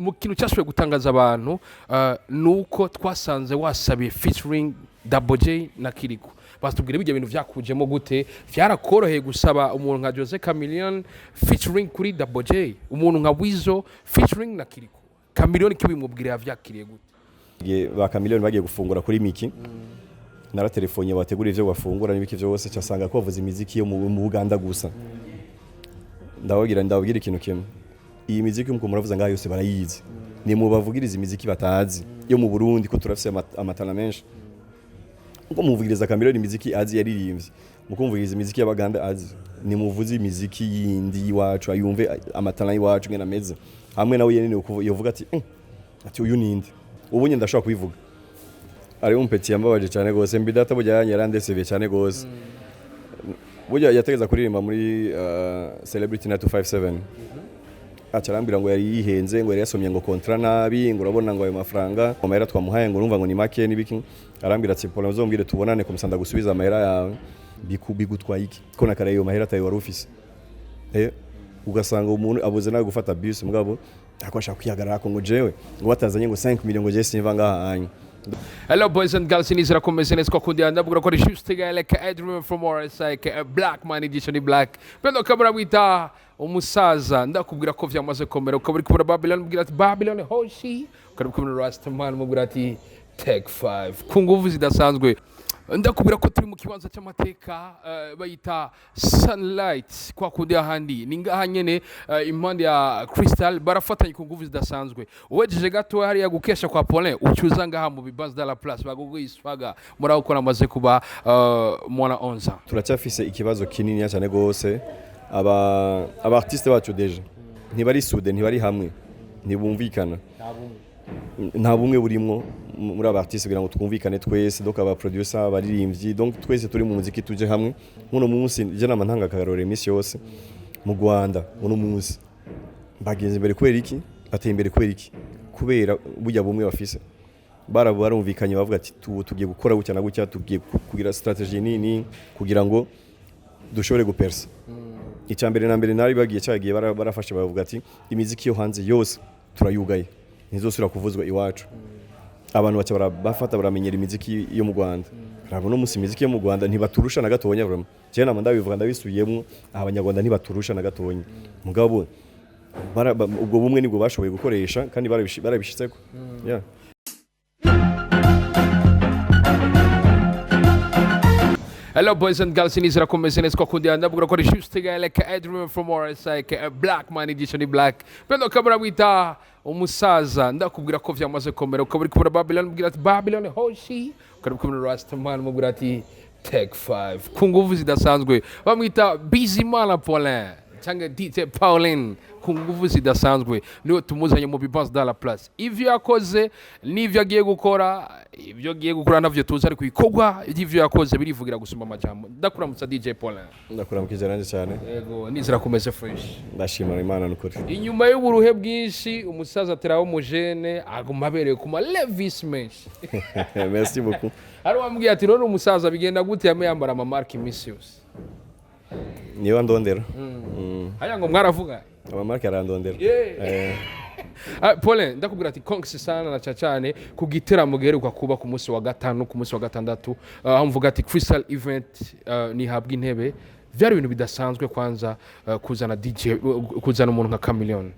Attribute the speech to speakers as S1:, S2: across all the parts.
S1: Mu kintu cyashoboye gutangaza abantu nuko twasanze wasabiye featuring Double J na Kirikou. Batubwira ibyo bintu vyakujemo gute? Vyarakoroheye gusaba umuntu nka Jose Chameleone featuring kuri Double J, umuntu nka Wizo featuring na Kirikou? Chameleone kibimubwira yavyakiriye gute?
S2: Ba Chameleone bagiye gufungura kuri Miki, naratelefonye bategura ivyo bafungura n'ibiki vyose, casanga ko bavuza imiziki yo mu Buganda gusa. Ndababwira ikintu kimwe: iyi miziki muko muravuza ngaho yose barayizi, ni mu bavugiriza imiziki batazi yo mu Burundi, ko turafise amatana menshi. Uko muvugiriza Chameleone imiziki azi yaririmbye, muko muvugiriza imiziki y'Abaganda azi, ni muvuze imiziki yindi y'iwacu, ayumve amatana y'iwacu ngene ameze, hamwe nawe yene yovuga ati ati uyu ninde?" Ubu nyine ndashobora kubivuga. Ari umupeti yambabaje cyane gose, mbidata burya yarandesevye cyane gose. Burya yategeza kuririmba muri Celebrity na 257, aca arambwira ngo yari yihenze, ngo yari yasomye ngo contrat nabi, ngo urabona ngo ayo mafaranga, amahera twamuhaye, ngo urumva ngo ni make n'ibiki. Arambwira ati: "Paul, uzombwire tubonane comme ça ndagusubiza amahera yawe." Bigutwaye iki ko na kare ayo mahera atayo wari ufise? Ugasanga umuntu abuze nawe gufata bus, mugabo ariko ashaka kwihagarara ko ngo jewe ngo batazanye ngo 5 million ngo je simva ngaha hanya.
S1: Hello boys and girls, nizera ko meze neza. Kwa kundi ndabwira ko ari juste guy like Adrian from RSI, like Black Man edition Black. Pendo kamera mwita umusaza, ndakubwira ko vyamaze komera. Ukaba uri kubura Babylon, mubwira ati "Babylon hoshi", ukaba uri kubura Rastaman, mubwira ati "Take 5" ku nguvu zidasanzwe. Ndakubwira ko turi mu kibanza cy'amateka bayita Sunlight. Kwa kundi ahandi ni ngaha nyene, impande ya Crystal, barafatanye ku nguvu zidasanzwe. Uwejeje gato hariya gukesha kwa Paulin, ucuza ngaha mu bibanza de la place, baguguye iswaga muri ko namaze kuba mwana 11.
S2: Turacyafise ikibazo kinini cyane gose. Aba artiste bacu déjà ntibari soudés, ntibari hamwe, ntibumvikana, nta bumwe burimwo muri aba artiste kugira ngo twumvikane twese. Donc aba producer, abaririmbyi, donc twese turi mu muziki tuje hamwe. Nkuno munsi je nama ntanga akarorero iminsi yose: mu Rwanda uno munsi bagenze imbere kubera iki? Bateye imbere kubera iki? Kubera burya bumwe bafise. Barumvikanye, bavuga ati tugiye gukora gutya na gutya, tugiye kugira strategie nini kugira ngo dushobore gupersa. Icya mbere na mbere nari bagiye cyagiye barafashe bavuga ati imiziki yo hanze yose turayugaye, ntizosubira kuvuzwa iwacu. Abantu baca bafata baramenyera imiziki yo mu Rwanda. Rabo no munsi imiziki yo mu Rwanda ntibaturusha na gatonya vraiment. Jewe nama ndabivuga, ndabisubiyemwo, Abanyarwanda ntibaturusha na gatonya. Mugabo ubwo bumwe nibwo bashoboye gukoresha kandi barabishitseko, yeah.
S1: Hello boys and girls, nizera ko meze neza. Kwa kundi ndabwira ko ari juste guy like Adrian from RSI, like Black Man edition Black. Pendo kamera mwita umusaza, ndakubwira ko vyamaze komera. Ukaba uri kubura Babylon, mubwira ati "Babylon hoshi", ukaba uri kubura Rastaman, mubwira ati "Take 5" ku nguvu zidasanzwe. Bamwita Bizimana Paulin cyangwa DJ Paulin ku nguvu zidasanzwe, niwe tumuzanye mu bibanza de la place. Ivyo yakoze n'ivyo agiye gukora, ibyo agiye gukora navyo tuzi, ariko ibikorwa by'ivyo yakoze birivugira gusumba amajambo. Ndakuramutsa, DJ Paulin.
S2: Ndakuramukije nanjye cyane.
S1: Yego, nizera kumeze fresh.
S2: Ndashimira Imana nukuri.
S1: Inyuma y'uburuhe bwinshi, umusaza ateraho umujene aguma aberewe ku ma Levis menshi.
S2: Merci beaucoup.
S1: Hari uwambwiye ati: "None umusaza bigenda gute yame yambara amamarike iminsi yose?"
S2: Niba ndondera.
S1: Haya ngo mwaravuga.
S2: Amamarike arandondera.
S1: Yeah. Ah, Paulin, ndakubwira ati congs sana na cyane ku giteramo giheruka kuba ku munsi wa gatanu, ku munsi wa gatandatu, aho mvuga ati Crystal Event nihabwa intebe. Byari ibintu bidasanzwe. Kwanza kuzana DJ, kuzana umuntu nka Chameleone.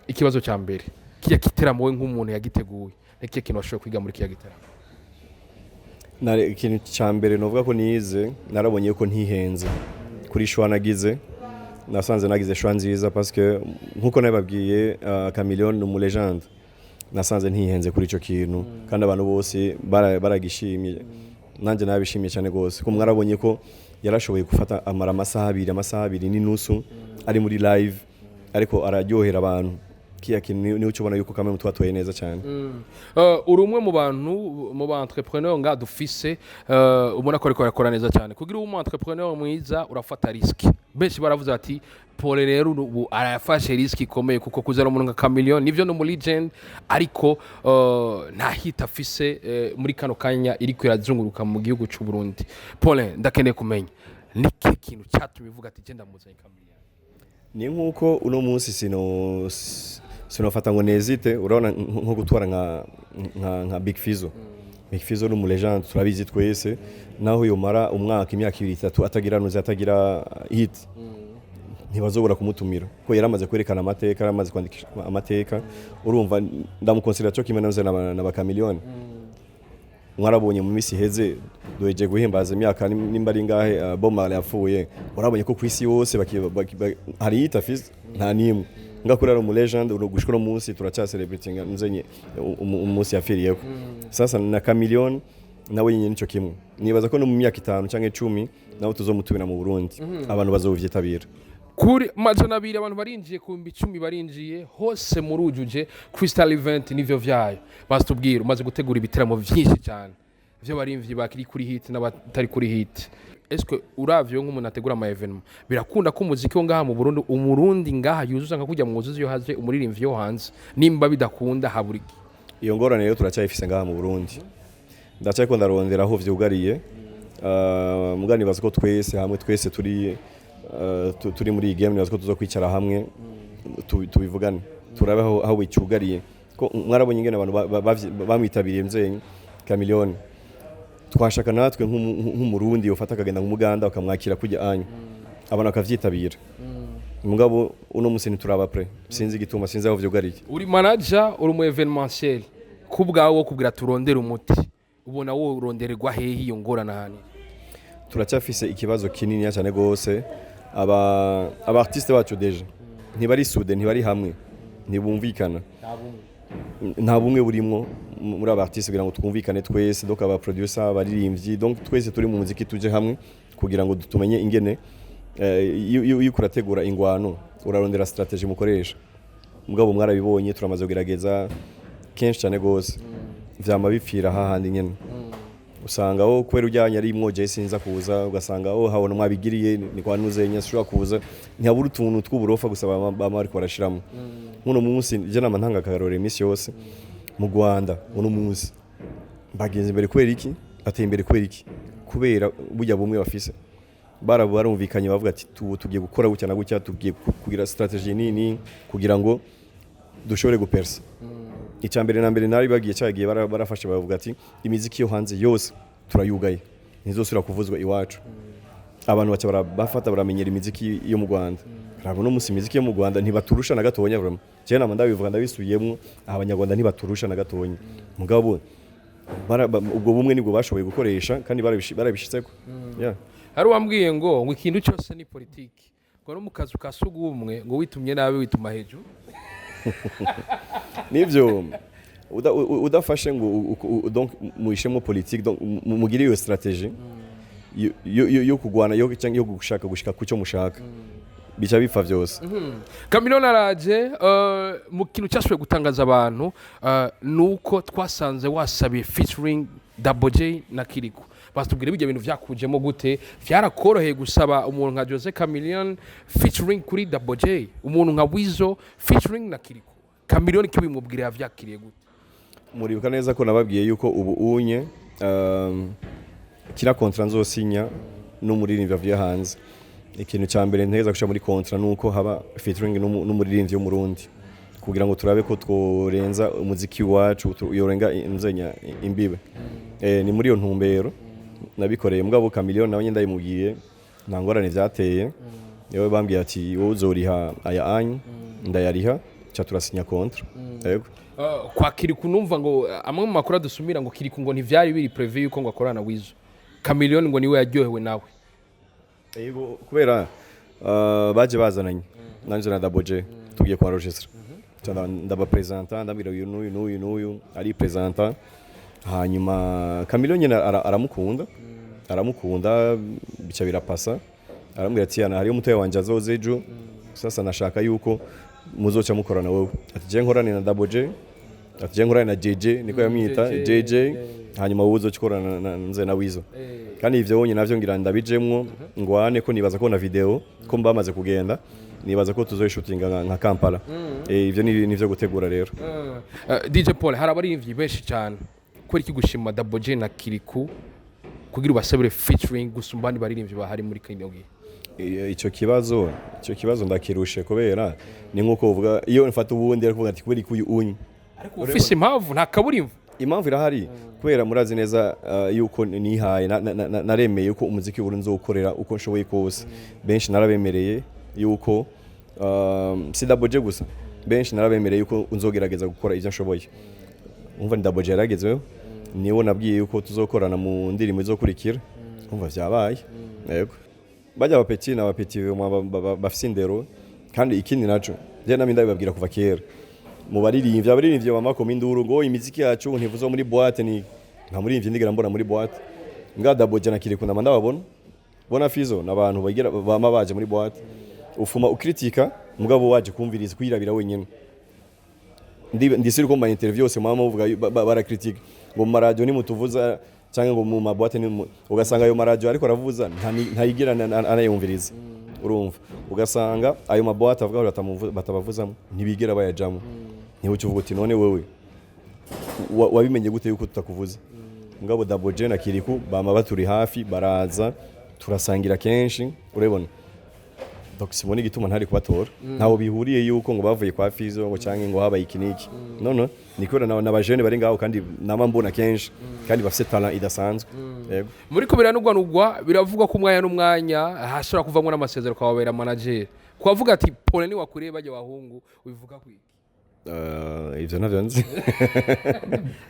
S1: Ikibazo cya mbere, kijya giteramo, we nk'umuntu yagiteguye, ni kihe kintu washoboye kwiga muri kiya giteramo?
S2: Ikintu cya mbere novuga ko nize, narabonye ko ntihenze kuri choix nagize. Nasanze nagize choix nziza parce que nkuko nababwiye, Chameleone ni umu légende. Nasanze ntihenze kuri ico kintu kandi abantu bose baragishimye, nanjye nabishimiye cyane rwose, ko mwarabonye ko yarashoboye gufata amara amasaha 2, amasaha 2 n'inusu ari muri live, ariko araryohera abantu. Kiya kintu niho ubona yuko kamwe twatoye neza cyane.
S1: Uri umwe mu bantu, mu ba entrepreneur nga dufise, ubona ko ariko arakora neza cyane. Kugira ube umu entrepreneur mwiza, urafata risque. Benshi baravuze ati Paul rero ubu arafashe risque ikomeye, kuko kuzana umuntu nka Chameleone, nivyo ni umu legend, ariko nta hit afise muri kano kanya iriko irazunguruka mu gihugu cy'u Burundi. Paul, ndakeneye kumenya niki kintu cyatumye uvuga ati: "Genda muzanye Chameleone"?
S2: Ni nkuko uno munsi sino Sinofata ngo nezite. Urabona nko gutwara nka Big Fizzo. Big Fizzo ni umu légende, turabizi twese. Naho yomara umwaka, imyaka 2, 3 atagira nuze, atagira hit, ntibazobura kumutumira ko yaramaze kwerekana amateka, yaramaze kwandikisha amateka. Urumva ndamukonsidera cyo kimwe naze na ba Chameleone. Mwarabonye mu minsi iheze duheje guhimbaza imyaka nimba ari ngahe Bob Marley yapfuye. Urabonye ko ku isi yose hari hit afise? Nta nimwe. Ngakuri ari umu légende gushika uno munsi turacya celebrating nzenye umunsi yapfiriyeko. Sasa na Chameleone nawe nyine nico kimwe. Nibaza ko no mu myaka 5 cyangwa 10 nawe tuzomutumira mu Burundi, abantu bazovyitabira.
S1: Kuri 200 abantu barinjiye, ku 10,000 barinjiye hose, murujuje Crystal Event nivyo vyayo. Basitubwira, umaze gutegura ibiteramo vyinshi cyane vyo barimvyi bakiri kuri hit n'abatari kuri hit. Eske uravyo nk'umuntu ategura ama événement, birakunda ko umuziki wo ngaha mu Burundi, umurundi ngaha yuzuza nka kujya mwuzuza iyo haje umuririmbyi yo hanze? Nimba bidakunda, habura iki?
S2: Iyo ngorane rero turacyayifise ngaha mu Burundi. Ndacyariko ndarondera aho vyugariye. Muga nibaza ko twese hamwe, twese turi turi muri iyi game, nibaza ko tuzokwicara hamwe tubivugane, turabe aho bicyugariye. Ko mwarabonye ingene abantu bamwitabiriye mzenyi Chameleone. Twashaka natwe nk'umurundi ufata akagenda nk'umuganda bakamwakira kujya anyu, abantu bakavyitabira. Mugabo uno musi ntituraba prêt, sinzi igituma, sinzi aho vyugariye.
S1: Uri manager, uri mu événementiel, ku bwawe wo kubwira turondere umuti, ubona wo urondererwa hehe iyo ngorane ahanini?
S2: Turacyafise ikibazo kinini cyane gose. Aba artiste bacu déjà ntibari soudés, ntibari hamwe, ntibumvikana, nta bumwe burimwo muri aba artiste kugira ngo twumvikane twese. Donc aba producer, abaririmbyi, donc twese turi mu muziki tuje hamwe kugira ngo tumenye ingene iyo urategura ingwano urarondera stratégie mukoresha. Mugabo mwarabibonye, turamaze kugerageza kenshi cyane gose, vyama bipfira hahandi nyene. Usanga aho kubera ujyanye ari imwoje sinza kuza, ugasanga aho habona mwabigiriye ni kwa nuzenya sishobora kuza. Ntihabura utuntu tw'uburofa gusa bama bariko barashiramo. Nkuno munsi je nama ntanga akarorero iminsi yose: mu Rwanda uno munsi bagenze imbere kubera iki? Bateye imbere kubera iki? Kubera burya bumwe bafise. Barumvikanye, bavuga ati tugiye gukora gutya na gutya, tugiye kugira stratégie nini kugira ngo dushobore gupersa. Icya mbere na mbere nari bagiye cyagiye barafashe bavuga ati imiziki yo hanze yose turayugaye, ntizosubira kuvuzwa iwacu. Abantu baca bafata baramenyera imiziki yo mu Rwanda. Rabo no musi imiziki yo mu Rwanda ntibaturusha na gatonya vraiment. Jewe nama ndabivuga, ndabisubiyemwo, abanyarwanda ntibaturusha na gatonya. Mugabo ubwo bumwe nibwo bashoboye gukoresha kandi barabishitseko, yeah.
S1: Hari uwambwiye ngo ikintu cyose ni politiki, ngo no mu kazu ka sugumwe ngo witumye nabi wituma hejuru.
S2: Nivyo, udafashe ngo donc muhishemo politique, donc mugire iyo stratégie yo kugwana yo cyangwa yo gushaka gushika kucyo mushaka, bica bipfa vyose.
S1: Chameleone araje. Mu kintu cyashoboye gutangaza abantu nuko twasanze wasabiye featuring Double J na Kirikou. Batubwira ibyo bintu vyakujemo gute? Vyarakoroheye gusaba umuntu nka Jose Chameleone featuring kuri Double J, umuntu nka Wizo featuring na Kirikou? Chameleone kibimubwira yavyakiriye gute?
S2: Muribuka neza ko nababwiye yuko ubu unye kira contrat nzosinya n'umuririmbyi avuye hanze, ikintu cya mbere ntegeza gushira muri contrat nuko haba featuring n'umuririmbyi w'umurundi, kugira ngo turabe ko tworenza umuziki wacu, yorenga inzenya imbibe. Ni muri iyo ntumbero nabikoreye. Mugabo Chameleone nawe nyine ndabimubwiye, nta ngorane vyateye. Yewe bambwiye ati wowe uzoriha aya anyu, ndayariha, ca turasinya contrat, yego.
S1: Kwa Kirikou numva ngo amwe mu makuru adusumira ngo Kirikou ngo ntivyari biri prévu yuko ngo akorana na Wizo. Chameleone ngo niwe yaryohewe nawe.
S2: Yego, kubera baje bazananye nanje na Double J tugiye kwa registre, ndabapresenta, ndabwira uyu n'uyu n'uyu n'uyu, ari presenta. Hanyuma Chameleone nyene aramukunda, aramukunda, bica birapasa. Arambwira ati yana hariyo mutoya wanje azoza ejo, sasa nashaka yuko muzoca mukorana. Wowe ati je nkorane na Double J, ati je nkorane na JJ, niko yamwita.
S1: JJ.
S2: JJ, hanyuma wowe uzoca ukorana nze na Wizo. Kandi ivyo wonye navyo ngira ndabijemwo ngwane ko nibaza ko na video ko mbamaze kugenda, nibaza ko tuzoyishutinga nka Kampala. Ivyo ni nivyo gutegura rero.
S1: DJ Paul, hari abaririmbyi benshi cyane, kubera iki gushima Double J na Kirikou kugira ubasabire featuring gusumba abandi baririmbyi bahari muri kino gihe?
S2: Ico kibazo ndakirushe, kubera ni nkuko uvuga iyo mfata ubundi ari kuvuga ati kubera iki uyu unyi.
S1: Ariko ufise impamvu, nta kaburimbo.
S2: Impamvu irahari, kubera murazi neza yuko nihaye naremeye yuko umuziki w'Uburundi nzowukorera uko nshoboye kose. Benshi narabemereye yuko si Double J gusa, benshi narabemereye yuko nzogerageza gukora ivyo nshoboye. Umva, ni Double J yaragezweho, niwo nabwiye yuko tuzokorana mu ndirimbo izokurikira. Umva, vyabaye. Yego, bajya abapeti na abapeti bafise indero. Kandi ikindi naco, je namwe ndabibabwira kuva kera, mu baririmbyi, abaririmbyi bamakoma induru ngo imiziki yacu ntivuzwa muri boîte, ni nta muririmbyi ndigera mbona muri boîte. Nga Double J na Kirikou ndama ndababona, bona Fizo n'abantu bagira bama baje muri boîte. Ufuma ukritika, mugabo waje kumviriza kwirabira wenyine. Ndisiri ko mu ma interview yose mama muvuga barakritika ngo mu maradiyo nimutuvuza cyangwa ngo mu ma boîte ugasanga ayo maradiyo ariko aravuza ntayigira anayumviriza. Urumva, ugasanga ayo ma boîte avuga ngo batabavuzamo, ntibigera bayajamo. Niho uca uvuga uti none wewe wabimenye gute yuko tutakuvuza? Mugabo Double J na Kirikou bama baturi hafi, baraza turasangira kenshi, urabona. Donc simoni igituma ntari kubatora, ntaho bihuriye yuko ngo bavuye kwa Fizo ngo canke ngo habaye iki niki. No, ni kubera n'abajene bari ngaho, kandi nama mbona kenshi, kandi bafise talent idasanzwe. Yego.
S1: Muri ko biranugwanugwa, biravugwa ko umwanya n'umwanya hashobora kuvamwo n'amasezerano ukababera manager, kubavuga ati pole ni wakuriye bajya bahungu, ubivuga kwiki?
S2: Ivyo ntavyo nzi.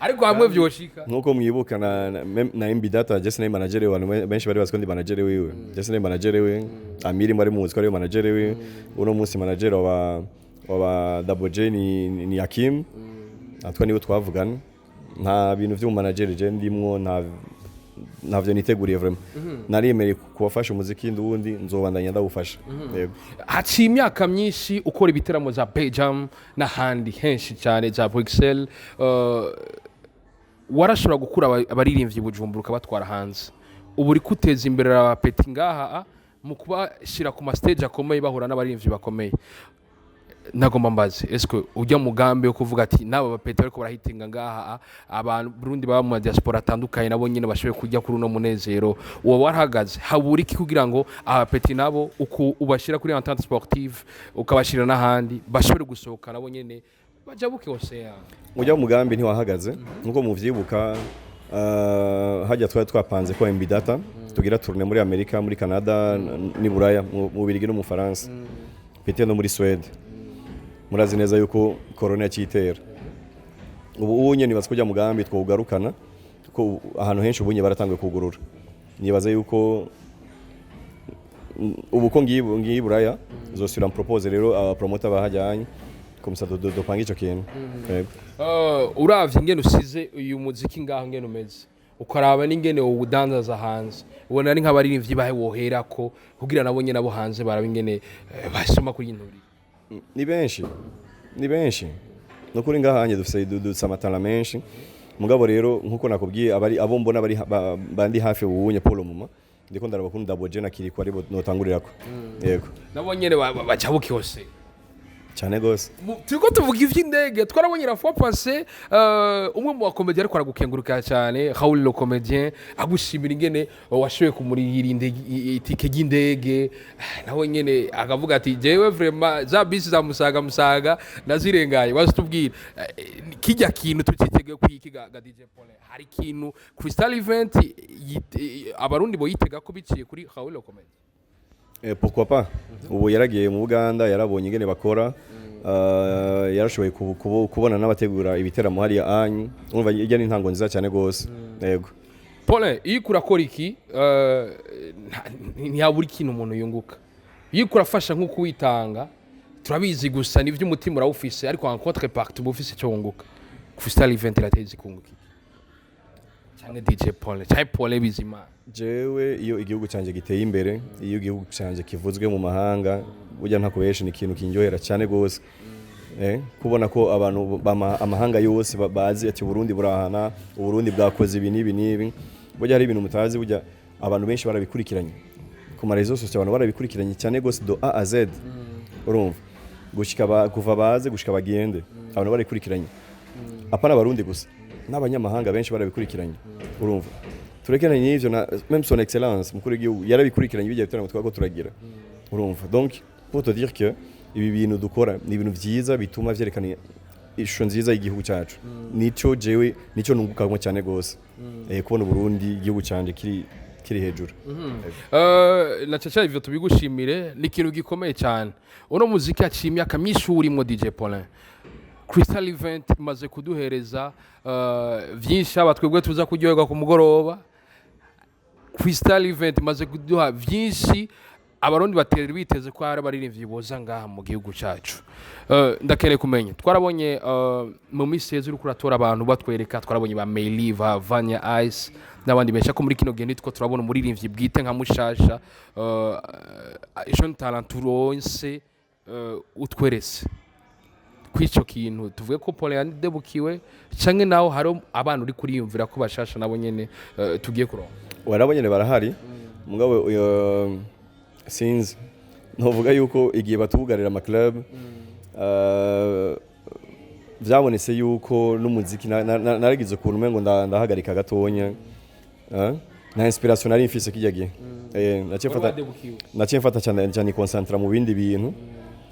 S1: Ariko hamwe vyoshika.
S2: Nkuko mwibuka na MB Data, Jesse ni manager we. Abantu benshi bari bazi ko ndi manager wiwe. Jesse ni manager we, Amiri mwari muzi ko ari manager we. Uno munsi manager wa Double J ni Hakim, atwa niwe twavugana. Nta bintu vy'umu manager je ndimwo, nta ntavyo niteguriye vraiment. Naremereye kubafasha umuziki nduwundi, nzobandanya ndawufasha. Yego.
S1: Haciye imyaka myinshi ukora ibiteramo za Belgium n'ahandi henshi cyane za Bruxelles. Warashobora gukura abaririmbyi i Bujumbura ukabatwara hanze. Ubu uri kuteza imbere abapeti ngaha mu kubashyira ku ma stage akomeye, bahura n'abaririmbyi bakomeye. Nagomba mbaze, eske ujya mugambi wo kuvuga ati n'aba bapeti bariko barahitinga ngaha, abantu Burundi baba mu diaspora atandukanye, nabo nyine bashoboye kujya kuri uno munezero, uwo warahagaze, habura iki kugira ngo abapeti nabo uku ubashyira kuri Entente Sportive, ukabashyira n'ahandi, bashobore gusohoka nabo nyine bajabuke ocean?
S2: Ujya mugambi ntiwahagaze. Nkuko muvyibuka, hajya twari twapanze ko MB Data tugira tournée muri Amerika, muri Canada n'i Buraya, mu Bubiligi no mu Faransa, peut-être no muri Suède. Murazi neza yuko corona yakitera. Ubu unye nibaza ko ujya mugambi twugarukana, ko ahantu henshi ubunye baratanguye kugurura. Nibaza yuko ubu ko ngiye i Buraya, zosubira propose rero aba promoter bahajyanye, comme ça dopanga ico kintu. Yego.
S1: Uravye ingene usize uyu muziki ngaho, ingene umeze, ukaraba n'ingene uwudandaza hanze, ubona ari nk'abaririmbyi bahe woherako kugira nabo nyene abo hanze baraba ingene basoma kuri iyi nturi?
S2: Ni benshi, ni benshi nukuri. Ngaha hanye dufise amatara menshi. Mugabo rero nkuko nakubwiye, abari abo mbona bari bandi hafi ubunye Paul Muma, ndiko ndaraba kuri Double J na Kirikou, aribo notangurirako. Yego.
S1: Nabo nyene bajabuke hose.
S2: Cyane gose.
S1: Turiko tuvuga ivy'indege, twarabonye la fois passée umwe mu bakomedi ariko aragukenguruka cyane, Raoul le comédien, agushimira ingene washoboye kumurihira itike ry'indege. Nawe nyene akavuga ati jewe vraiment za bisi za Musaga Musaga nazirengaye. Wazitubwira kijya kintu tutitege kwiki ga DJ Paul, hari ikintu Crystal Event abarundi boyitega ko biciye kuri Raoul le comédien?
S2: Pourquoi pas? Ubu yaragiye mu Buganda, yarabonye ingene bakora, yarashoboye kubona n'abategura ibiteramo hariya anyu. Urumva ijya ni intango nziza cyane gose. Yego.
S1: Paulin, iyo uriko urakora iki, ntihabura ikintu umuntu yunguka iyo uriko urafasha nk'uko witanga. Turabizi gusa nivyo umutima urawufise, ariko en contrepartie uba ufise icyo wunguka. Crystal Event irateza ikunguka iki, canke DJ Paulin, canke Paulin Bizimana?
S2: Jewe iyo igihugu cyanjye giteye imbere, iyo igihugu cyanjye kivuzwe mu mahanga, burya ntakubeshe, ni ikintu kindyohera cyane gose. Kubona ko abantu amahanga yose bazi ati Burundi burahana, Uburundi bwakoze ibi n'ibi n'ibi. Burya hari ibintu mutazi, burya abantu benshi barabikurikiranye ku ma réseaux sociaux, abantu barabikurikiranye cyane gose de A à Z. Urumva, gushika kuva baze gushika bagende, abantu barabikurikiranye, apana abarundi gusa, n'abanyamahanga benshi barabikurikiranye. Urumva Turekeranye n'ivyo, na même son excellence mukuru w'igihugu yarabikurikiranye bijya bitaramo twako turagira, urumva. Donc pour te dire que ibi bintu dukora ni ibintu vyiza bituma vyerekana ishusho nziza y'igihugu cyacu. Nico jewe nico nungukamwo cyane gose, kubona Burundi, igihugu canje, kiri hejuru.
S1: Na caca ivyo tubigushimire, ni ikintu gikomeye cyane. Uno muziki yaciye imyaka myinshi urimwo, DJ Paulin. Crystal Event imaze kuduhereza vyinshi, aba twebwe tuza kuryoherwa ku mugoroba. Crystal Event imaze kuduha vyinshi. Abarundi batera biteze ko hari abaririmbyi boza ngaha mu gihugu cacu. Ndakeneye kumenya, twarabonye mu minsi yeze uriko uratora abantu batwereka, twarabonye ba Meili, ba Vanya Ice n'abandi benshi, ariko muri kino gihe nitwo turabona umuririmbyi bwite nka mushasha, jeune talent turonse, utweretse kw'ico kintu. Tuvuge ko Paul yandebukiwe, canke naho hari abana uri kuriyumvira ko bashasha nabo nyene tugiye kuronka?
S2: Warabo nyene barahari, mugabo uyo sinzi, novuga yuko igihe batubugarira ama club, vyabonetse yuko n'umuziki naragize ukuntu umengo ndahagarika gatonya. Nta inspiration nari mfise kijya gihe. Naciye mfata cyane cyane concentra mu bindi bintu,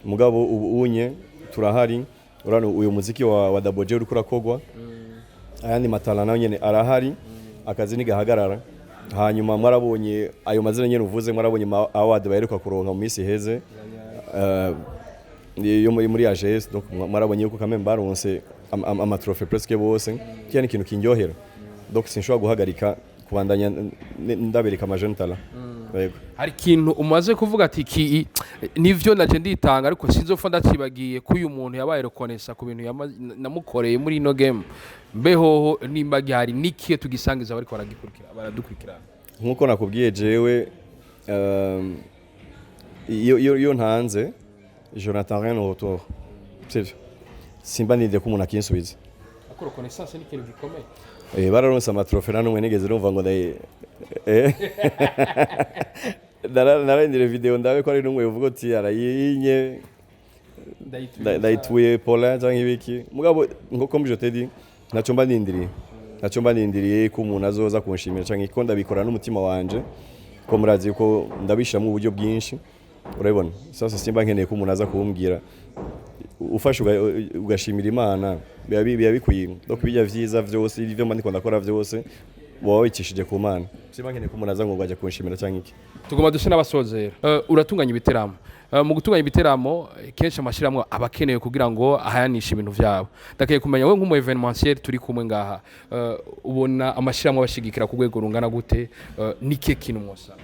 S2: mugabo ubu unye turahari. Urano uyu muziki wa Double J uriko urakogwa, ayandi matala nayo nyene arahari, akazi ntigahagarara. Hanyuma mwarabonye ayo mazina nyene uvuze, mwarabonye ma award baheruka kuronka mu minsi iheze, yo muri AGS. Donc mwarabonye yuko quand même baronse ama trophée presque bose. Kiya ni ikintu kindyohera, donc sinshobora guhagarika kubandanya ndabereka ama jeune talent. Yego.
S1: Hari ikintu umaze kuvuga ati ki nivyo naje nditanga, ariko sinzopfa ndacibagiye ko uyu muntu yabaye reconnaissant ku bintu namukoreye muri ino game. Mbehoho nimba gihari, nikiye tugisangiza bariko baragikurikira, baradukurikirana?
S2: Nkuko nakubwiye, jewe iyo ntanze, je n'attends rien en retour, sivyo? Simba ninde ko umuntu akinsubiza.
S1: Ariko reconnaissance ni ikintu gikomeye.
S2: Bararonse ama trophée, nta n'umwe nigeze numva ngo ndayi nararindiriye video ndabe ko ari n'umwe uvuga uti arayinye, ndayituye Paulin canke ibiki. Mugabo nko comme je t'ai dit, ntacyo mba nindiriye, ntacyo mba nindiriye ko umuntu azoza kunshimira canke ko ndabikora n'umutima wanje, ko murazi ko ndabishiramo uburyo bwinshi, urabibona. Sasa simba nkeneye ko umuntu aza kumbwira. Ufashe ugashimira Imana, biba bikwiye. Donc bijya vyiza vyose ivyo mba ndiko ndakora vyose waba wicishije ku Mana. Simba nkeneye ko umuntu aza ngo ajya kunshimira canke iki.
S1: Tugomba duse n'abasozera. Uratunganya ibiteramo. Mu gutunganya ibiteramo, kenshi amashyirahamwe aba akenewe kugira ngo ahayanishe ibintu vyabo. Ndakwiye kumenya, wowe nk'umu événementiel turi kumwe ngaha, ubona amashyirahamwe abashigikira ku rwego rungana gute? Nike kintu mwosaba?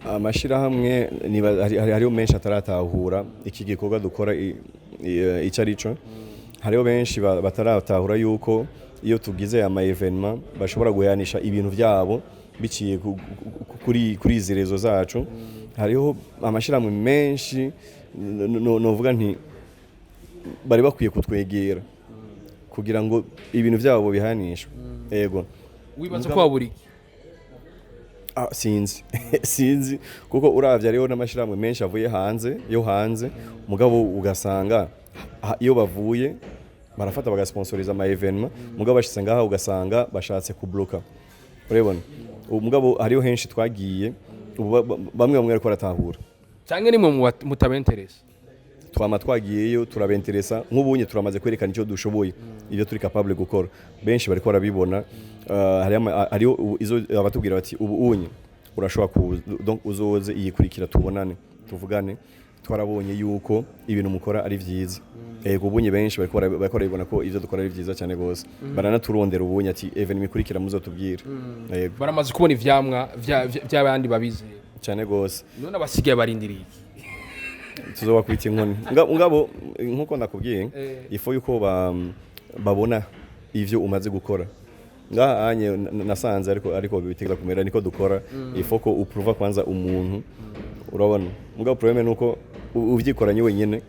S2: Amashirahamwe hariho menshi ataratahura iki gikorwa dukora icyo ari cyo. Hariho benshi bataratahura yuko iyo tugize ama événement bashobora guhanisha ibintu byabo biciye kuri izi réseaux zacu. Hariho amashirahamwe menshi, novuga nti bari bakwiye kutwegera kugira ngo ibintu byabo bihanishwe, yego.
S1: Wibaza ko wabura iki?
S2: Ah, sinzi, kuko uravye hariho n'amashirahamwe menshi avuye hanze, yo hanze, mugabo ugasanga iyo bavuye barafata bagasponsoriza ama événement, mugabo bashitse ngaha ugasanga bashatse kubloka, urabibona. Ubu mugabo hariho henshi twagiye, ubu bamwe bamwe bariko baratahura.
S1: Cyangwa nimwe mutabenteresa?
S2: Twama twagiyeyo, turabenteresa. Nk'ubunye turamaze kwerekana icyo dushoboye, ibyo turi capable gukora, benshi bariko barabibona. Hariho izo abatubwira bati ubu unye urashobora kuza, donc uzoze iyikurikira tubonane, tuvugane, twarabonye yuko ibintu mukora ari vyiza. Yego, ubunye benshi bariko barabibona ko ivyo dukora ari vyiza cyane gose, baranaturondera ubunye ati événement ikurikira muzotubwire. Yego.
S1: Baramaze kubona ivyamwa vy'abandi babizeye.
S2: Cyane gose.
S1: None abasigaye barindiriye iki?
S2: Tuzobakubita inkoni. Ngabo nkuko nakubwiye, ifo yuko babona ivyo umaze gukora ngaha anye nasanze, ariko bitegeza kumera niko dukora. Ifo ko upruva kwanza umuntu, urabona. Mugabo problème nuko uvyikoranye wenyene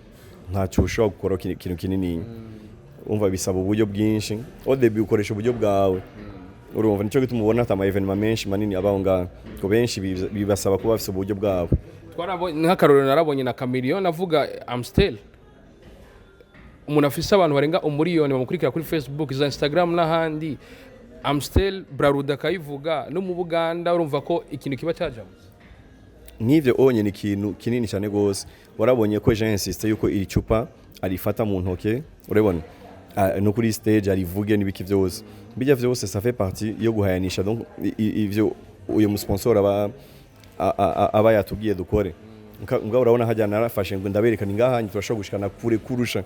S2: ntacyo ushobora gukora ikintu kinini, umva bisaba uburyo bwinshi. Au début ukoresha uburyo bwawe, urumva. Nico gituma ubona ata ama événement menshi manini abaho ngaha, ko benshi bibasaba kuba bafise uburyo bwabo.
S1: Twarabonye nk'akarorero, narabonye na Chameleone avuga Amstel, umuntu afise abantu barenga umuriyoni bamukurikira kuri Facebook, za Instagram n'ahandi. Amstel, Brarudi akayivuga no mu Buganda, urumva ko ikintu kiba cajabutse.
S2: Nk'ivyo onye ni ikintu kinini cyane gose. Warabonye ko j'ai insisté yuko iri cupa arifata mu ntoke, urabona? Ah, no kuri stage arivuge n'ibiki vyose, bijya vyose, ça fait partie yo guhayanisha. Donc ivyo uyo musponsor aba yatubwiye dukore. Mugabo urabona hajya narafashe ngo ndaberekana ingaha turashobora gushikana kure kurusha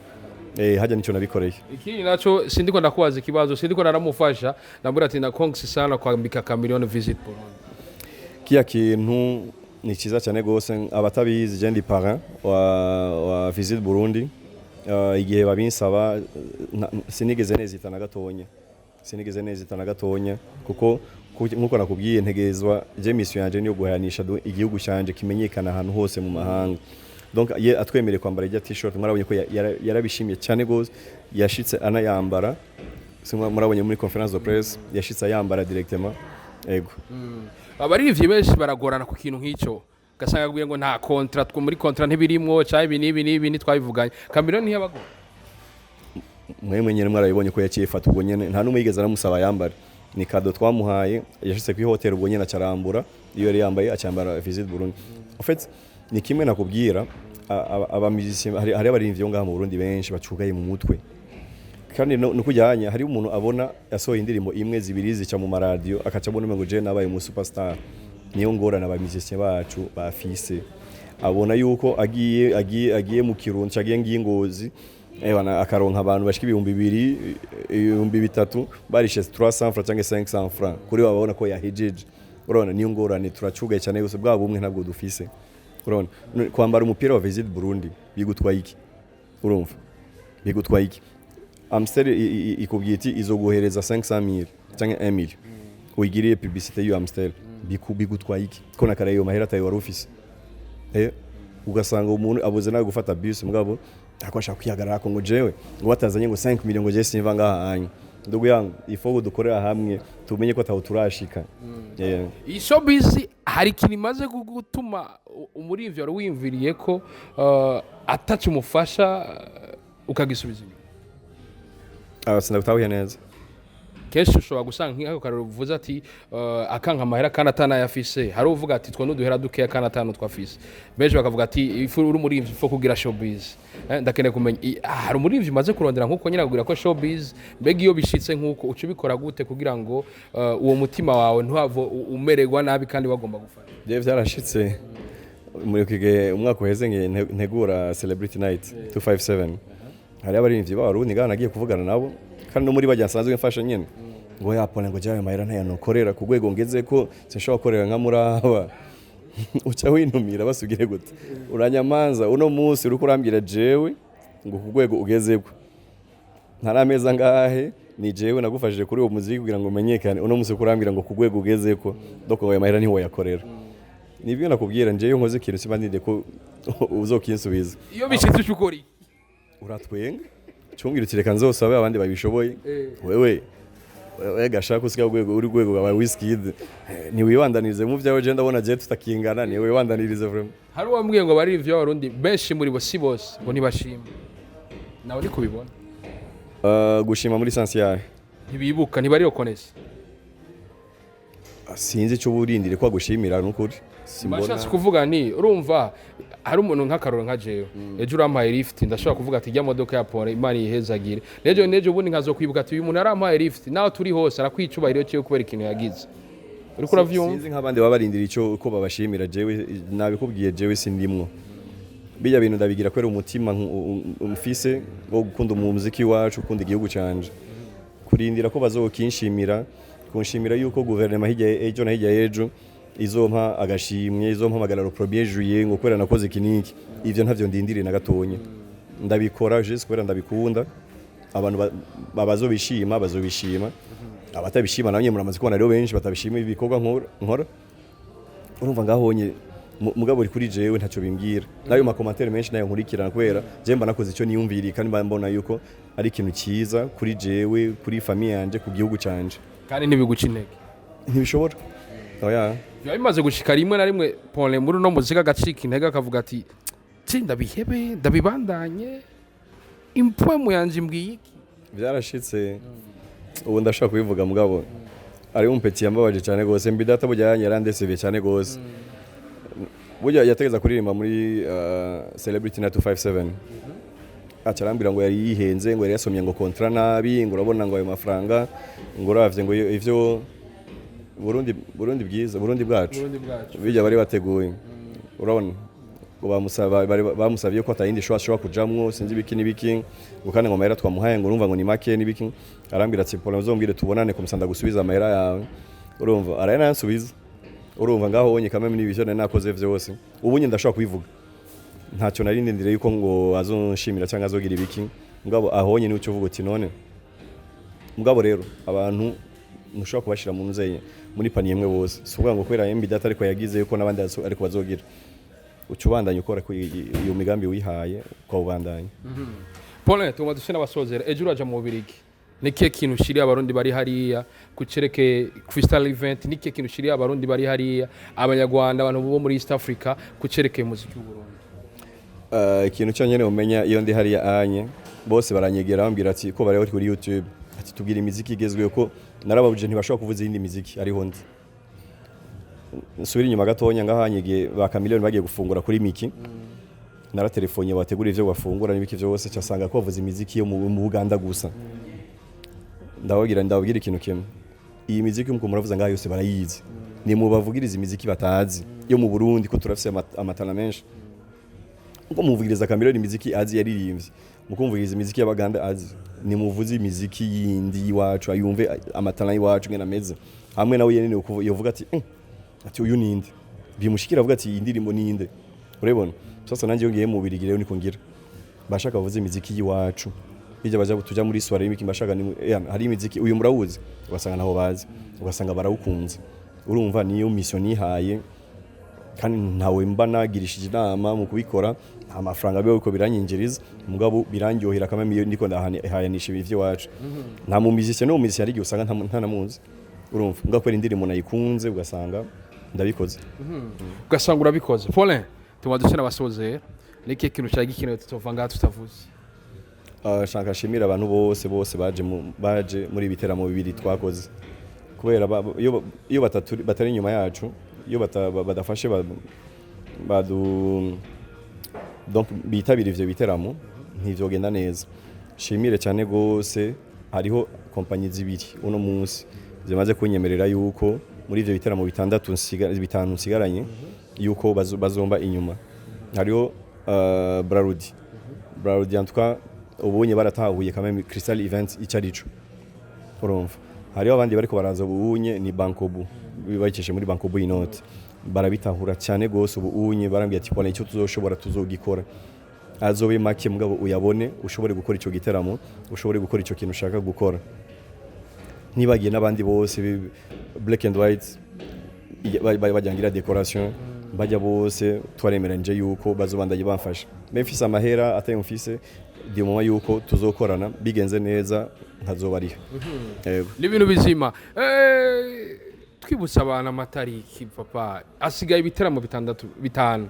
S2: hajya nico nabikoreye.
S1: Ikindi naco, sindiko ndakubaza ikibazo, sindiko naramufasha, ndabwira ati na congs sana kwambika Chameleone Visit Burundi.
S2: Kiya kintu ni cyiza cyane gose. Abatabizi, je ndi parrain wa Visit Burundi. Igihe babinsaba sinigeze nezita na gatonya, sinigeze nezita na gatonya, kuko nkuko nakubwiye, ntegezwa je mission yanje niyo guhayanisha igihugu cyanje kimenyekana ahantu hose mu mahanga. Donc ye atwemereye kwambara ijya t-shirt, mwarabonye ko yarabishimye cyane gose, yashitse anayambara. Murabonye muri conférence de presse yashitse ayambara directement, ego.
S1: Abarivyi benshi baragorana ku kintu nk'icyo, ugasanga akubwiye ngo nta contrat, two muri contrat ntibirimwo, cyangwa ibi n'ibi n'ibi ntitwabivuganye. Chameleone ntiyabagora?
S2: Mwe nyene mwarabibonye ko yaciye fata ubwo nyene, nta n'umwe yigeze aramusaba yambare, ni cadeau twamuhaye. Yashitse kuri hotel ubwo nyene acarambura iyo yari yambaye, acyambara Visit Burundi. En fait, ni kimwe nakubwira, aba musiciens, hari abaririmbyi bo ngaha mu Burundi benshi bacugaye mu mutwe, kandi no kujyanye hari umuntu abona yasohoye indirimbo imwe, zibiri, zica mu maradiyo, akaca abona ngo je nabaye mu superstar. Niyo ngorane aba musiciens bacu bafise, abona yuko agiye mu Kirundo, agiye ngiye Ngozi, bana, akaronka abantu bashika 2000, 3000, barishe 300 francs cyangwa 500 francs, kuri babona ko yahejeje. Urabona niyo ngorane, turacugaye cyane gusa, bwa bumwe ntabwo dufise. Urabona kwambara umupira wa Visit Burundi bigutwaye iki? Urumva bigutwaye iki? Amstel ikubwiye iti izoguhereza 500,000 cyangwa 1 million uyigiriye publicité y'iyo Amstel, bigutwaye iki ko na kare ayo mahera atayo wari ufise? Ugasanga umuntu abuze nawe gufata bus, mugabo ako ashaka kwihagarara ko ngo jewe ngo batazanye ngo 5 million ngo je simva ngaha hanya. Ndugu yangu, ifo dukorera hamwe, tumenye ko ataho turashika.
S1: Iyi showbiz hari ikintu imaze gutuma umurivyi wari wiyumviriye ko ataco umufasha, ukagisubiza inyuma?
S2: Ah, sindagutahuye neza.
S1: Kenshi ushobora gusanga nk'ako karero uvuze ati akanka amahera kandi atanayafise, hari uvuga ati two n'uduhera dukeya kandi atanu twafise, benshi bakavuga ati ifu uri umurivyi ifo kugira showbiz. Ndakeneye kumenya hari umurivyi umaze kurondera nk'uko nyine akubwira ko showbiz, mbega iyo bishitse nk'uko uca ubikora gute kugira ngo uwo mutima wawe ntuhave umererwa nabi kandi wagomba gufata?
S2: Jewe vyarashitse muri iki gihe, umwaka uheze, ngiye ntegura Celebrity Night 257, hari abaririmbyi b'Abarundi ngaha nagiye kuvugana nabo, kandi no muri bajya nsanzwe mfasha nyene, ngo yapone ngo jawe mahera ntayanokorera ku rwego ngeze ko sinshobora gukorera nka muraba. Uca winumira basubwire gute? Uranyamanza uno munsi uriko urambwira jewe ngo ku rwego ugezeko ntari ameza ngahe, ni jewe nagufashije kuri uwo muziki kugira ngo umenyekane. Uno munsi uriko urambwira ngo ku rwego ugezeko, donc ayo mahera ntiwoyakorera. Nibyo nakubwira, njewe iyo nkoze ikintu siba ninde ko uzokinsubiza.
S1: Iyo bishitse uca ukora iki?
S2: Uratwenga, cumbwira uti reka nzosabe abandi babishoboye. Wewe gashaka usiga rwego uri rwego rwa Wizkid, ntiwibandanirize mu byawe, je ndabona je tutakingana, ni wibandanirize vraiment.
S1: Hari uwambwiye ngo abaririmbyi b'Abarundi benshi muri bo, si bose, ngo ntibashima. Nawe ni kubibona?
S2: Gushima muri sens yahe?
S1: Ntibibuka, ntibari reconnaissants.
S2: Sinzi icyo burindire ko agushimira, nukuri simbona.
S1: Bashatse kuvuga ni urumva hari umuntu, nk'akaroro nka jewe, ejo urampaye lift, ndashobora kuvuga ati ijya modoka ya Paul, Imana yihezagire, nejo nejo ubundi nkazokwibuka ati uyu muntu arampaye lift, naho turi hose arakwicubahiro cyo kubera ikintu yagize. Uriko uravyumva?
S2: Sinzi nk'abandi baba barindira icyo ko babashimira. Jewe nabikubwiye, jewe sindimwo bijya bintu, ndabigira kubera umutima mfise wo gukunda umuziki wacu, gukunda igihugu canje. Kurindira ko bazokinshimira, kunshimira yuko guverinoma hirya ejo na hirya y'ejo izompa agashimwe, izompamagara le 1er juillet ngo kubera nakoze iki n'iki, ivyo ntavyo ndindiriye na gatonya. Ndabikora juste kubera ndabikunda. Abantu bazobishima bazobishima, abatabishima nabo nyene muramaze kubona rero benshi batabishima ibikorwa nkora. Urumva ngahonye mugabo uri kuri jewe ntacyo bimbwira, nayo ma commentaires menshi nayo nkurikirana, kubera je mba nakoze icyo niyumviriye, kandi mba mbona yuko ari ikintu cyiza kuri jewe, kuri famille yanje, ku gihugu canje.
S1: Kandi ntibiguca intege?
S2: Ntibishobora, oya.
S1: Biba bimaze gushika rimwe na rimwe Paul muri uno muziki agacika intege, akavuga ati tsi ndabihebe, ndabibandanye, impwemu yanje imbwiye iki?
S2: Byarashitse. Ubu ndashaka kubivuga, mugabo ari umu petit yambabaje cyane gose. Mbi data burya yarandesevye cyane gose. Burya yategeza kuririmba muri Celebrity na 257, aca arambwira ngo yari yihenze, ngo yari yasomye ngo contrat nabi, ngo urabona ngo ayo mafaranga, ngo uravye ngo ivyo Burundi, Burundi bwiza, Burundi bwacu,
S1: Burundi bwacu.
S2: Bijya bari bateguye, urabona ngo bamusaba, bari bamusabye ko atayindi show ashobora kujamwo, sinzi ibiki n'ibiki, ngo kandi ngo amahera twamuhaye ngo urumva ngo ni make n'ibiki. Arambwira ati: "Paul, uzombwire tubonane kumusa ndagusubiza amahera yawe." Urumva arayansubiza. Urumva ngaho wonye kamwe n'ibivyo nari nakoze vyose, ubu nye ndashobora kubivuga, ntacyo nari ndindiriye yuko ngo azonshimira cyangwa azogira ibiki. Mugabo ahonye ni ucyo uvuga uti none mugabo rero abantu ntushobora kubashira mu nzeye muri panier imwe bose. Si ukuvuga ngo kubera MB Data ariko yagize yuko n'abandi ariko bazogira. Uca ubandanya ukora ko iyo migambi wihaye ukawubandanya.
S1: Paul, tugomba duse n'abasozera. Ejo uraja mu Bubirigi, ni kihe kintu ushiriye Abarundi bari hariya ku cerekeye Crystal Event? Ni kihe kintu ushiriye Abarundi bari hariya, Abanyarwanda, abantu bo muri East Africa ku cerekeye umuziki w'Uburundi?
S2: Ikintu cyonyine umenya, iyo ndi hariya anye bose baranyegera bambwira ati ko bari kuri YouTube, ati tubwira imiziki igezweho, ko narababuje ntibashobora kuvuza iyindi miziki ariho ndi. Nsubira inyuma gatonya, ngahanyegeye ba Chameleone bagiye gufungura kuri Miki, naratelefone bategura ivyo bafungura n'ibiki vyose, casanga ko bavuza imiziki yo mu Buganda gusa. Ndababwira ikintu kimwe: iyi miziki muko muravuza ngaha yose barayizi, ni mu bavugiriza imiziki batazi yo mu Burundi, ko turafise amatana menshi. Uko muvugiriza Chameleone imiziki azi yaririmbye, mukumvugiriza imiziki y'Abaganda azi, ni muvuze imiziki yindi y'iwacu, ayumve amatana y'iwacu ngene ameze. Hamwe nawe yene yovuga ati ati uyu ninde?" Bimushikira avuga ati: "Iyi ndirimbo ninde?" Urabona sasa nanjye iyo ngiye mu Bubirigi rero niko ngira, bashaka bavuze imiziki y'iwacu. Bijya baja tuja muri soirée y'imiki, bashaka ni hari imiziki uyu murawuzi, ugasanga naho bazi, ugasanga barawukunze. Urumva niyo mission nihaye, kandi ntawe mba nagirishije inama mu kubikora, nta mafaranga biba biko biranyinjiriza, mugabo birandyohera kamwe iyo ndiko ndahayanisha ivy'iwacu. Nta mu musicien no mu musicien hari igihe usanga ntanamuzi, urumva ngakora indirimbo nayikunze, ugasanga ndabikoze.
S1: Ugasanga urabikoze. Paulin, tugomba duse n'abasozera. Ni ikihe kintu cyari gikenewe tutova ngaha tutavuze?
S2: Shaka nshimira abantu bose bose baje baje muri ibiteramo bibiri twakoze, kubera iyo batari inyuma yacu, iyo badafashe badu donc bitabira ivyo biteramo, ntivyogenda neza. Shimire cyane gose, hariho kompanyi zibiri uno munsi zimaze kunyemerera yuko muri ivyo biteramo bitandatu bitanu nsigaranye yuko bazomba inyuma. Hariho Brarudi. Brarudi en tout cas ubunye baratahuye quand même Crystal Events icyo arico. Urumva hariho abandi bariko baraza ubunye, ni Bankobu, bibakishe muri Bankobu inoti, barabitahura cyane gose. Ubu unye barambwiye ati: "Pole, icyo tuzoshobora tuzogikora, azobe make mugabo uyabone, ushobore gukora icyo giteramo, ushobore gukora icyo kintu ushaka gukora." Ntibagiye n'abandi bose, Black and White bajyangira décoration, bajya bose twaremeranyije yuko bazobandanye bamfasha mbe mfise amahera atayo mfise, du moment yuko tuzokorana bigenze neza nkazobariha. Yego.
S1: Ni ibintu bizima. Twibutsa abantu amatariki, papa. Hasigaye ibiteramo bitandatu, bitanu.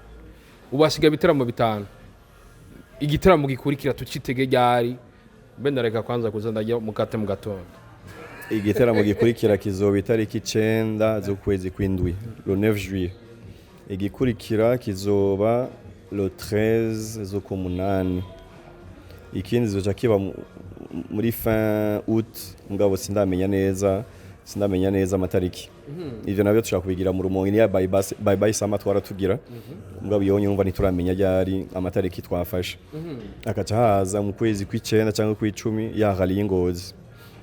S1: Ubu hasigaye ibiteramo bitanu. Igitaramo gikurikira tucitege ryari? Mbe ndareka kwanza kuza ndajya mukate mu gatondo.
S2: Igiteramo gikurikira kizoba itariki 9 z'ukwezi kw'indwi, le 9 juillet. Igikurikira kizoba le 13 z'ukumunani. Ikindi zizoca kiba muri fin août, mugabo sindamenya neza amatariki. Ivyo navyo dushobora kubigira mu Rumonge, niya bye bye, bye bye summer twaratugira, mugabo iyo nyumva ntituramenya ryari amatariki twafashe. Akaca haza mu kwezi kw'icenda cyangwa kw'icumi ya rally y'Ingozi,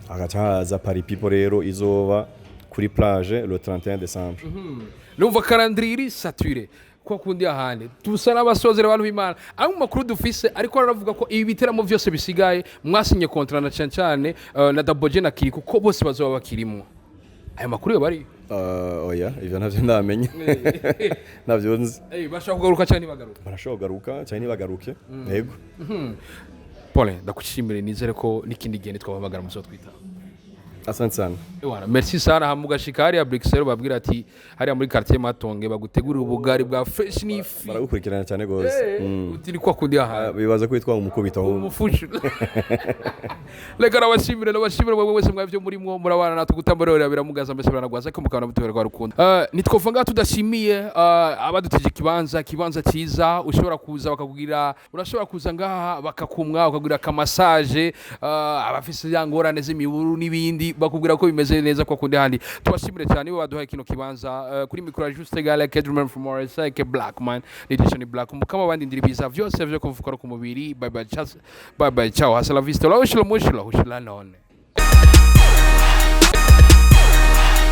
S2: hagaca haza Paris People rero izoba kuri plage le 31 décembre.
S1: Numva calendrier iri saturé kwa kundi ahandi. Tusa n'abasozera, abantu b'Imana. Amwe mu makuru dufise ariko aravuga ko ibi biteramo vyose bisigaye mwasinye contrat, na cane cane na Double J na Kirikou, ko bose bazoba bakirimwo. Ayo makuru yo bari?
S2: Oya, ivyo ntavyo ndamenya, ntavyo nzi.
S1: Bashobora kugaruka cyangwa ntibagaruka?
S2: Barashobora kugaruka cyangwa ntibagaruke, yego.
S1: Paul, ndakushimire, nizere ko n'ikindi gihe nitwabahamagara muzo twita.
S2: Asante sana.
S1: Ewana, merci sana. Hama ugashika hariya Bruxelles, babwira ati hariya muri quartier Matonge bagutegurira ubugari bwa fresh n'ifi.
S2: Baragukurikirana cyane gose.
S1: Uti ni kwa kundi aha.
S2: Bibaza ko witwa umukubito ahubwo.
S1: Umufushu. Reka nabashimire mwebwe mwese mwavyo murimwo murabana natwe gutambarira biramugaza, mbese biranagwaza ko mukabana mutuberwa rukundo. Nitwova ngaha tudashimiye abadutije ikibanza cyiza ushobora kuza bakakugira, urashobora kuza ngaha bakakumwa, bakakugira aka massage, abafise ya ngorane z'imiburu n'ibindi, bakubwira ko bimeze neza kwa kundi handi. Tubashimire cyane bo baduhaye kino kibanza. Kuri micro ya Juste Gala Kedruman from RSI ke Black Man Edition Black mukama abandi ndiribiza vyose vyo kumfuka ku mubiri. Bye bye, ciao, bye bye, ciao, hasta la vista, la ushilo mushilo ushila none.